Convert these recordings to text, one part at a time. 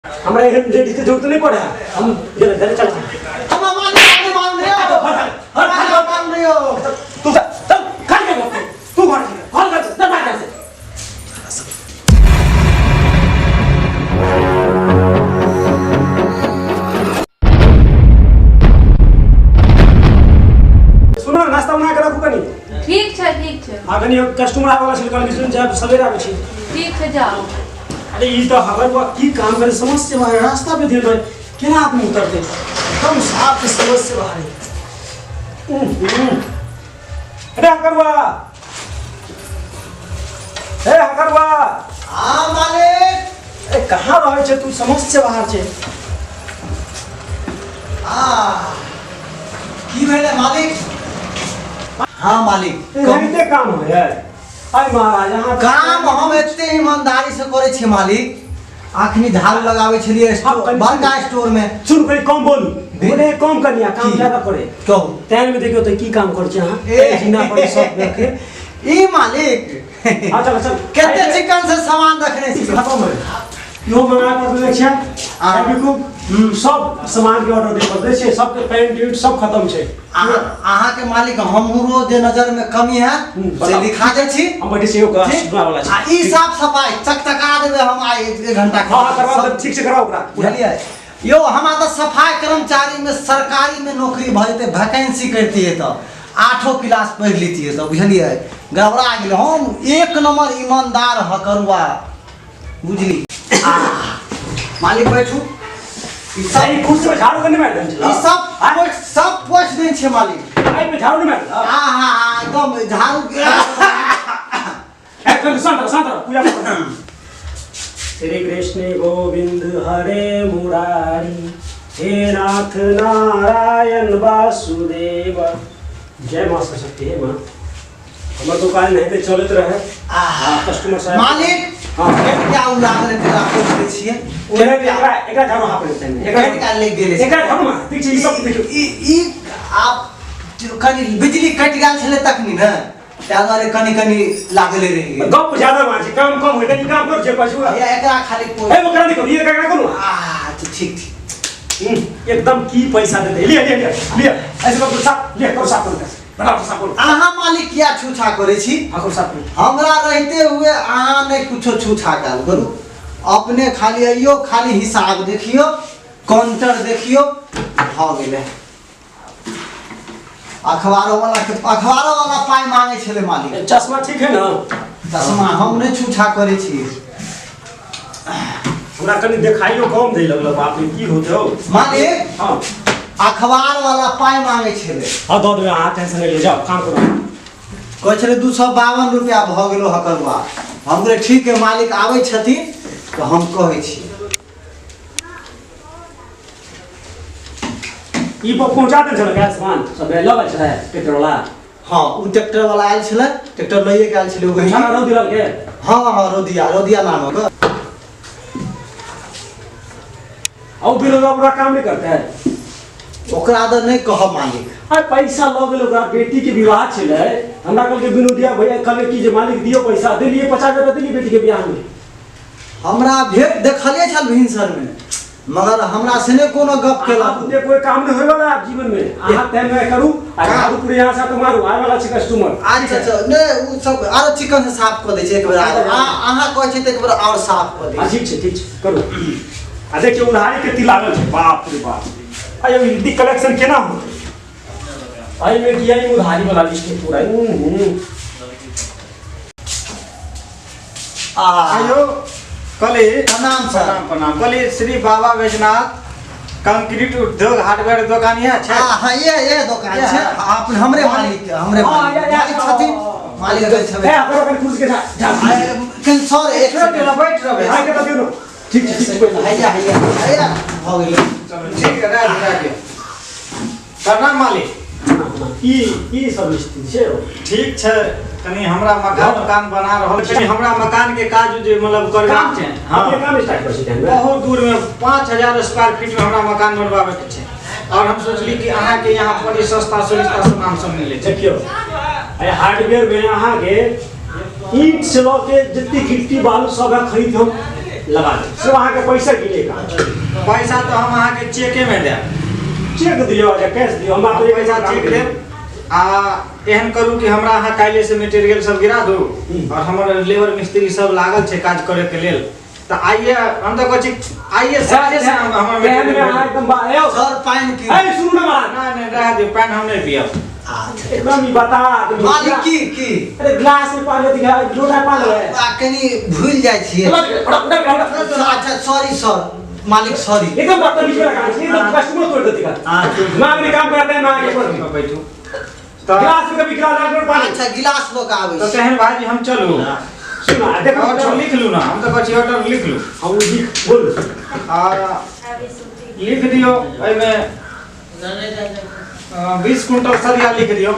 हमरा एहन लेडीज के जरूरत नहीं पड़े है। हम चले चले चले। हमरा मान नहीं, मान रहे हो, हमरा मान रहे हो। तू चल चल, घर के घर, तू घर के घर घर चल बाहर से। सुनो, नाश्ता बना के रखू कनी। ठीक छै, ठीक छै। हाँ, कनी कस्टमर आबै वाला छै, कहलकै सुन जाब सवेरे आबै छी। ठीक छै, जाओ। अरे ई तो हगर बा की काम करे, समझ से बाहर है, रास्ता पे देल रहे केना आदमी उतरते, एकदम साफ के समझ से बाहर है। अरे हकरवा, ए हकरवा। हाँ मालिक। ए कहाँ रहै छै तू, समझ से बाहर छै। आ की भेलै मालिक? हाँ मालिक। एनाहिते काम होइ है? अरे महाराज, अहाँ काम हम एते ईमानदारी से करै छियै मालिक। अखनी झाड़ू लगाबै छलियै हाँ, बड़का स्टोर में। सुन, कनि कम बोलू। बोले कम कनिया, काम की? ज्यादा करे। कहू। तैन में देखियो तो की काम करै छी अहाँ। ए। जीना पर सब रखे। ई मालिक। हाँ, चल चल। कते चिकन से सामान रखने छी। खत्म है। इहो मंगा कर देने छियै। आ। बिकू सब सामान के ऑर्डर दे पर दै छियै, सबके पेंट उंट सब खत्म छै। अहाँ के मालिक हमरो जे नजर में कमी है से बताउ। लिखा दै छी। हम बैठे छियै ओकरा ठीक? सुनबा वाला छै। आ ई साफ सफाई चकचका देबै हम आइ एक घंटा के। हाँ, हाँ, करवाओ, सब ठीक से कराओ ओकरा। बुझलियै यौ, हमरा तऽ सफाई कर्मचारी में सरकारी में नौकरी भऽ जेतै, वैकेंसी करतियै तऽ 8 क्लास पढ़ि लेतियै तऽ बुझलियै गड़बड़ा गेलै। हम एक नंबर ईमानदार हकरुआ बुझली। आ, मालिक बैठू। ई सब ई कुर्सी पे झाड़ू करने बैठ ई सब पोछि, सब पोछि दै छै मालिक। आई पे झाड़ू नहीं बैठ। हाँ हाँ हाँ, एकदम झाड़ू के। एकदम शांत रहो, शांत रहो, पूजा करो। श्री कृष्ण गोविंद हरे मुरारी, हे नाथ नारायण वासुदेव। जय माँ सरस्वती। हे माँ, हमर दुकान नहीं चलत रहे। आहा। कस्टमर साहब। मालिक, हाँ। क्या उ लागल है तेरा पोछि दै छियै। एकरा एकरा एकरा झाड़ू हाथ पर देतै। एकरा निकाल ले गेलै। एकरा झाड़ू मार। ठीक छै, ई सब देखियौ। ई आप कनि बिजली कटि गेल छलै तखनी ने, ताहि दुआरे कनि कनि लागले रहि गेल। गप ज्यादा मार छै, काम कम होय, कनि काम कर छै पाछू। भैया, एकरा खाली कोइ ए ओकरा नहीं करू, ई एकरा करू। अच्छा, ठीक ठीक। एकदम की पैसा देते। लिया लिया लिया लिया, ऐसे करू साफ, लिया करू साफ करू, बनाओ साफ करू। अहाँ मालिक किया छूछा करै छी? हाँ, करू साफ करू। हमरा रहते हुए अहाँ नहि कुछो छूछा कयल करू। अपने खाली अइयो, खाली हिसाब देखियो, काउंटर देखियो, भऽ गेलै। अखबारो वाला के अखबारो वाला पाइ मांगे छलै मालिक। ए, चश्मा ठीक है ना? चश्मा हम नहि छूछा करै छी। हमरा कनि देखाइयो कम दै लगल, बाप रे की होते हो। मालिक, हाँ। अखबार वाला पाइ मांगे छलै। हाँ, दऽ देबै, अहाँ टेंशन नहि लिअ, जाओ काम करू। कहै छलै 252 रुपया भऽ गेलो हकरुआ। हम कहलियै ठीक है मालिक, आबै छथिन तऽ हम कहै छी। ई पर पहुंचा देल छलै गैस सामान सब लऽ गेल छलै ट्रैक्टर वाला। हाँ, उ ट्रैक्टर वाला आयल छलै, ट्रैक्टर लइए के आयल छलै ओ गहींर। छाना रौदी लग के। हाँ हाँ, रौदिया, रौदिया नाम होगा। और बिल पूरा काम नहीं करते हैं। ओकरा तऽ नहि कहब मालिक। अरे पैसा लऽ गेल, ओकरा बेटी के विवाह छलै। हमरा कहलकै विनोदिया भैया, कहलकै कि जे मालिक दियौ पैसा, देलियै 50,000 देलियै बेटी के बियाह में। हमरा भेट देखलियै छल भिनसर में, मगर हमरा से नहि कोनो गप केलक। अहाँ बुझे कोई काम नहीं होय वाला आप जीवन में। अहाँ तय में करू आ झाड़ू पूरे यहाँ से तो मारू, आए वाला छै कस्टमर। अच्छा अच्छा, नहि उ सब आरो चिकन से साफ कऽ दै छै एक बेर। आरो अहाँ कहै छियै तऽ एक बेर आओर साफ कऽ दै हाँ, छै। ठीक छै, ठीक छै, करू। आ देखियौ उधारी कते लागल छै, बाप रे बाप। आ यौ ई कलेक्शन केना होतै? एहिमे कि एहिमे उधारी वाला लिस्ट है पूरा। आ आयो कले। प्रणाम सर। प्रणाम प्रणाम। कले श्री बाबा बैजनाथ कंक्रीट उद्योग हार्डवेयर दुकान यह छै? हाँ, हाँ, ये दुकान ये छै। है। हाँ, अपन हमरे मालिक, हमरे हाँ, मालिक। ये, ये, मालिक छथिन, मालिक अगर छबे। ए, अपन अपन कुर्सी के जा, जा। कनि सर, एक छोड़ देला, बैठ रहबै। आइ के दियौ न। ठीक छै, ठीक छै, कोई नहीं। हैया, हैया, हैया, भऽ गेलै। चलो ठीक है, राख, राख। प्रणाम मालिक। की सब स्थिति छै यौ? ठीक छै, कनि हमरा मकान उकान बना रहल छी, हमरा मकान के काज जे मतलब करबाक छै। हाँ, हाँ। काम स्टार्ट करै छी ध्यान में। बहुत दूर में 5000 स्क्वायर फीट में हमरा मकान बनवावे के छै, और हम सोचली कि अहाँ के यहाँ पर ही सस्ता सुविस्ता सामान सब मिले छै। देखियौ, एहि हार्डवेयर में अहाँ के ईंट से लऽ के जते गिट्टी बालू सब है खरीद हम लगा देब सिर्फ अहाँके पैसा गिने का। पैसा तऽ हम अहाँके चेके मे देब। चेक दियौ या कैश दियौ हमरा। हम पैसा चेक देब आ एहन करू कि हमरा अहाँ काल्हि से मटेरियल सब गिरा दू और हमर लेबर मिस्त्री सब लागल छै काज करे के लेल, तऽ आइए हम तऽ कहै छी आइए साँझे से हम हमर तेहन में मटेरियल अहाँ एकदम यौ सर पानि पी। ए सुनू ना महाराज। नहि नहि रह दियौ, पानि हम नहि पियब। अच्छा। एकदम ई बता आदमी। मालिक की की अरे ग्लास में पानी दिखा, लोटा पानी है। आ कनी भूल जाइ छियै। अच्छा सॉरी सर, मालिक सॉरी। एकदम बदतमीजी वाला काम छै, एकदम कस्टमर तोड़ देती का। हाँ, ठीक। मांग में काम करते हैं, मांग के पर बैठू तऽ गिलास में कभी गिलास लाग पानी। अच्छा गिलास लऽ कऽ आबै तऽ छी। तेहन भाईजी हम चलू। सुना देखो ऑर्डर लिख लू ना, हम तऽ कहै छी ऑर्डर लिख लू। हम लिख बोल। आ लिख दियौ एहिमे 20 क्विंटल सरिया लिख दियौ।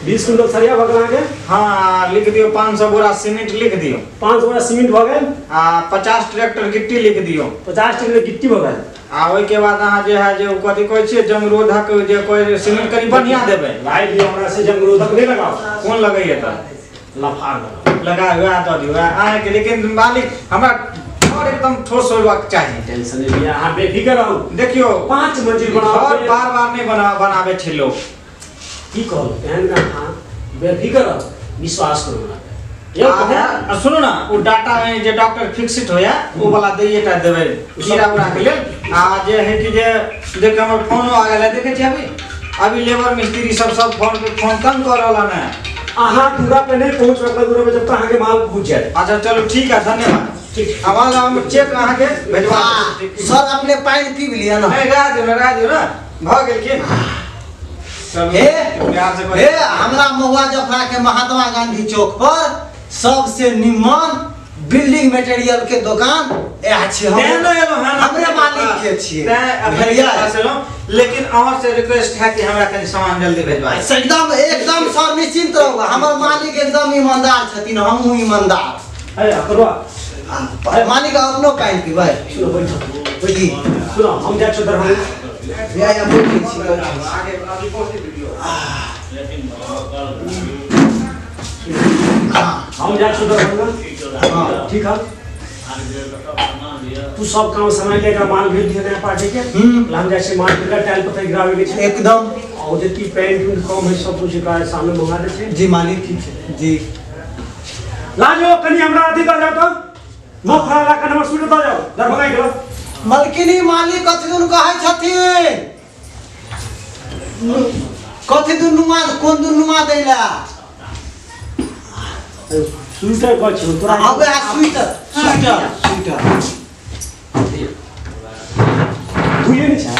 20 क्विंटल सरिया भऽ गेल अहाँके। हाँ लिख दियौ 500 बोरा सीमेंट लिख दियौ। 500 बोरा सीमेंट भऽ गेल। आ 50 ट्रैक्टर गिट्टी लिख दियौ। 50 ट्रैक्टर गिट्टी भऽ गेल। आ ओहिके बाद अहाँ जे है जे कथी कहै छियै जंगरोधक जे कहै सीमेंट कनि बढ़िआँ देबै। भाई दियौ हमरा से जंगरोधक नहि लगाओ। कोन लगैया तऽ? लफार लगाओ। लगा वएह दऽ दियौ अहाँके, लेकिन मालिक हमरा घर एकदम ठोस होयबाक चाही। टेंशन नहीं लिया, अहाँ बेफिक्र रहू। देखियौ 5 मंजिल बनाओ। घर बार बार नहि बनाबै छै लोक। की कहू तेहन का अहाँ बेफिक्र रहू, विश्वास करू हमरा पे। यौ आ सुनू ना, ओ डाटा में जे डॉक्टर फिक्सिट होया ओ वाला दैये टा देबै कीड़ा उड़ा के लेल। आ जे है कि जे देख हमर फोनो आ गेल है, देखै छी अभी अभी लेबर मिस्त्री सब सब फोन पे फोन तंग कऽ रहल हन। अहाँ दूरा पे नहीं पहुँच सकता, दूरा पे जब तक अहाँके माल पहुँच जाए। अच्छा चलू ठीक है, धन्यवाद। ठीक। आवाज हम चेक अहाँके भेजवा देब। सर अपने पानि पीब लिअ ना। नहि रह दियौ ना, रह दियौ ना, भऽ गेल की? चलू हे प्यार से हे हमरा महुआ जफरा के महात्मा गांधी चौक पर सबसे निम्न बिल्डिंग मटेरियल के दोकान इएह छै। तें ने एलहुँ हन। हमरे मालिक के छियै। तें अपने बुझलियै? पास एलहुँ, लेकिन अहाँ से रिक्वेस्ट है कि हमरा कनि सामान जल्दी भेजवा दियौ। एकदम एकदम सर निश्चिंत रहू, हमर मालिक एकदम ईमानदार छथिन, हमहूँ ईमानदार। अरे करवा मालिक अपनो पानि पीबै। सुनो बैठो। की सुनो हम जाइ छी दरभंगा। या या बैठै छी बैठै छी। हम जाइ छी दरभंगा। हाँ। ठीक है, तू सब काम समय लेकर माल भेज दिहे नया पार्टी के। हम जाइ छी माल के टाइल पत्थर गिरावे के छै एकदम। और जति पेंट उंट कम है सब कुछ एकरा सामने मंगा दै छै। जी मालिक। ठीक छै जी। लाजो कनि हमरा अथी दऽ जाओ तऽ मफरा ला कनि हमर सूट दऽ जाओ दरभंगा गेलो। मलकिनी मालिक कथी दुन कहै छथिन? कथी दुन नुमा, कोन दुन नुमा दैला? स्वेटर कहै छियौ तोरा। हाँ वएह स्वेटर स्वेटर स्वेटर धुइए नहि छै?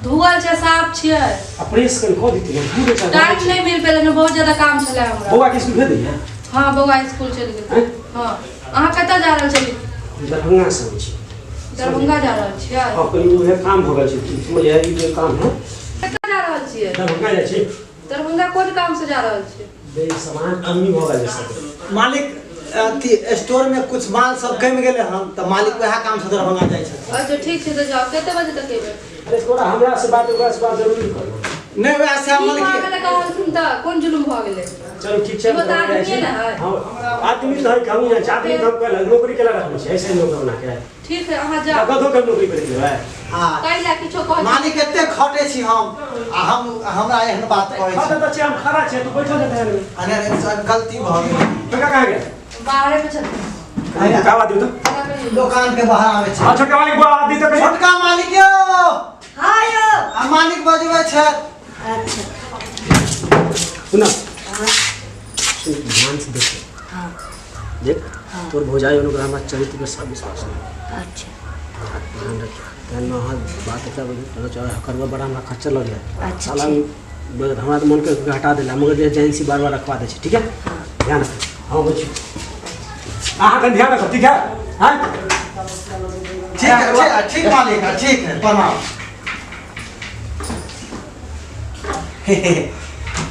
धुअल छै, साफ छियै। आ प्रेस कनि कऽ दितियै, धुए छै। टाइम नहि मिल पेलै ने, बहुत ज्यादा काम छलै हमरा। बौआ के स्कूल भेज दियै? हाँ बौआ स्कूल चलि गेल। हाँ अहाँ कतऽ जा रहल छलियै? दरभंगा से आबै छी। दरभंगा जा रहल छियै? हाँ कनि उहे काम भऽ गेल छै, समझलियै? ई जे काम है। कतऽ जा रहल छियै? दरभंगा जाइ छी। दरभंगा कोन काम से जा रहल छियै? बे सामान कमी भऽ गेल छै सब। मालिक अथी स्टोर में कुछ माल सब कमि गेलै हन तऽ मालिक वएह काम से दरभंगा जाइ छथिन। अच्छा ठीक छै तऽ जाउ, कते बजे तक एबै? अरे तोरा हमरा से बात ओकरा से बात जरूरी करू। नहि वएह से की मालिक भऽ गेलै कहलखिन तऽ कोन जुलुम भऽ गेलै? चलू ठीक छै। इहो तऽ आदमीए ने है। हाँ आदमी तऽ है, हमहूँ जाइ छी आदमी तऽ हम कहलहुँ नौकरी केला रखने छी, ऐसे नौकर बना के। ठीक है अहाँ जाउ। कतौ के नौकरी करै लेबै? हाँ कैला किछो कहै? मालिक एते खटै छी हम आ हम हमरा एहन बात कहै छी। खटै तऽ छी हम, खड़ा छियै, तू बैठल जेतै। अरे अरे सर गलती भऽ गेल। टका कहाँ गेल? बाहरे मे छथिन। का बात दियौ तऽ? दोकान के बाहर आबै छै। हाँ छोटका मालिक बुआ दी तऽ कहियो। छोटका मालिक यौ। हाँ यौ। आ मालिक बजबै छै। अच्छा सुन सुन ध्यान से देखो। हाँ देख तोर भौजाई ओकरा हमरा चरित्र पे सब विश्वास नहीं। अच्छा ध्यान रखियो, ध्यान में अहाँ बात एकरा करबा बड़ा हमरा खर्चा लग जाए। अच्छा साला हमरा तऽ मन के हटा देला, मगर जे एजेंसी बार बार रखवा दै छै। ठीक है ध्यान रखो। हाँ बोल अहाँ कनि ध्यान रखो। ठीक है? हाँ ठीक है ठीक मालिक है, ठीक है प्रणाम।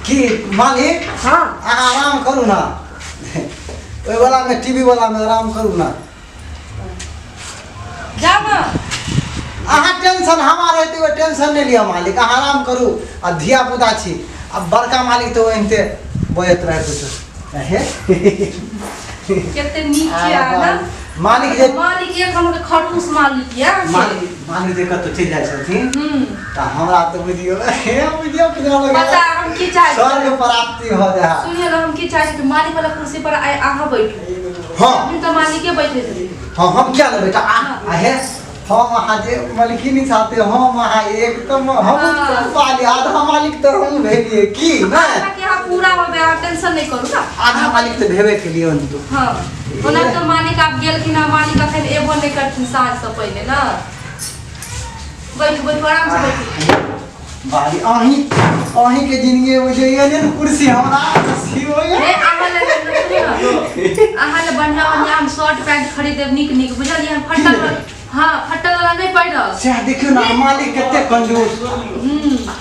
की मालिक? हाँ अहाँ आराम करू ना, ओहि वाला में टीवी वाला में आराम करू ना। जाउ ने। अहाँ टेंशन हमार रहते हुए टेंशन नहीं लिअ मालिक, अहाँ आराम करू। आ धिया पुता छी, आ बड़का मालिक तऽ ओहिनते बजैत रहै कुछो। हे कते नीक छियै अहाँ ने। मालिक जे मालिक एक हमर खड़ूस मालिक ये मालिक मालिक जे कतौ चलि जाइ छथिन हम्म तऽ हमरा तऽ बुझियौ हे बुझियौ कि जेना पता लगैया हम की चाहै छी? स्वर्ग प्राप्ति हो जाइ है। सुनिए ना हम की चाहै छी कि मालिक वाला कुर्सी पर आइ अहाँ बैठू। हाँ। हम तऽ मालिके बैठे छथिन। हाँ हम क्या लेबै तऽ आ आ हे हम अहाँ जे मलकिनी साथे हम अहाँ एक तऽ हम हाँ। मालिक आधा मालिक तऽ हम भेलियै की नहि अहाँके अहाँ पूरा होबै, अहाँ टेंशन नहि करू ना। आधा मालिक तऽ भेबे केलियै हन तो। हाँ ओना तऽ मालिक आब गेलखिन हँ, मालिक अखन एबो नहि करथिन साँझसँ पहिले ना। बैठू बैठू आराम से बैठू। बाली अहीं अहीं के जिंदगी में जे ये ने कुर्सी हमरा सी होइए। हे अहाँ लए अहाँ लए बढ़िआँ बढ़िआँ हम शर्ट पैंट खरीद देब नीक नीक, बुझलियै? हम फटल वाला, हाँ फटल वाला नहि पहिरब। सएह देखियौ ने मालिक कते कंजूस,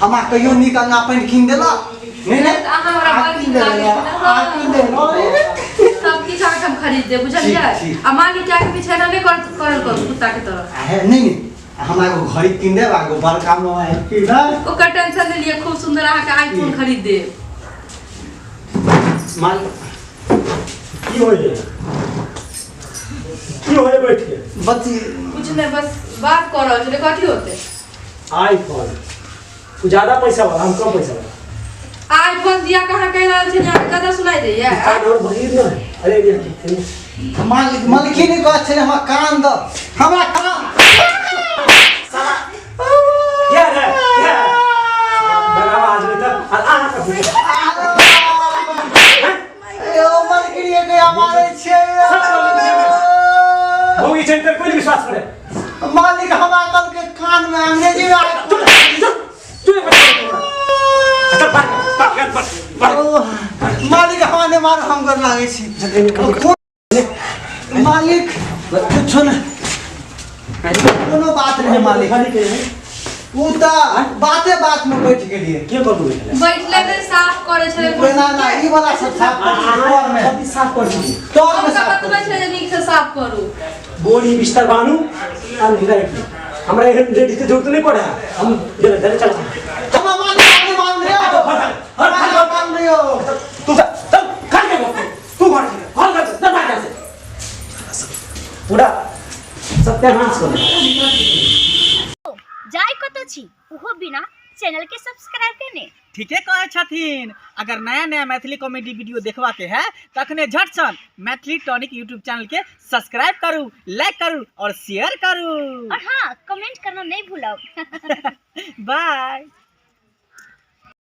हमरा कहियो नीक अंगा पैंट कीन देलक नहि नहि तऽ अहाँ हमरा आ बड़ कीन नीक लागै देलक, छलै, आ कीन देलक। सब किछु अहाँके हम खरीद देब, बुझलियै? ठीक, ठीक। आ मालिक के आगे पीछे एना नहि करल करू कुत्ता के तरह। आ हे नहि नहि हमरा एगो घड़ी कीन देब आ एगो बड़का मोबाइल कीन देब। ओकर टेंशन नहि लिअ, खूब सुंदर अहाँके आईफोन खरीद देब। मालिक की होइए की होइए बैठ के? बच्ची कुछ नहीं, बस बात कर रहल छलै। कथी होते? आईफोन तू ज्यादा पैसा वाला, हम कम पैसा वाला। आईफोन दिया कहाँ कहि रहल छै? अहाँके कतऽ सुनाई दैया? कान और बहिर न है। अरे ये ये। मालिक मलकिनी कहै छलै हमरा कान दऽ, हमरा कान ये रे ये बराबर आज में तक और आहा का भी। यो मलकिनी के मारै छियै। भोगी चरित्र कोई नहीं विश्वास करे। मालिक हमरा कल के कान में अंग्रेजी में आए। तू तू ये बच्चा चल बाहर बाहर बाहर बाहर। ओ, मालिक हमरा नहि मार, हम गोर लागै छी। मालिक कुछो नहि, कोनो बात नहि मालिक, खाली के है ओ तऽ बाते बात में बैठ गेलियै। के कर दू बैठले? बैठले नहि, साफ करै छलै। ना ना ई वाला सब साफ कर दियै, तर में। सब साफ कर दी। तर में हम साफ तऽ कर बतबै छलै जे नीक से साफ करू। बोरी बिस्तर बानू अंधेरा रखी। हमरा एहन लेडीज के जरूरत नहीं पड़े, हम जरा जरा चल। हमरा मालिक अपने मान लियो, हमरा मान लियो। तू जा, चल खा के बोल। तू घर से घर घर चल बाहर से पूरा सत्यानाश कर दे। जाय कतऽ छी ओहो बिना चैनल के सब्सक्राइब केने? ठीके कहै छथिन। अगर नया नया मैथिली कॉमेडी वीडियो देखबा के है तखने झटसन मैथिली टॉनिक यूट्यूब चैनल के सब्सक्राइब करू, लाइक करू और शेयर करू। और हाँ, कमेंट करना नहीं भूलब। बाय।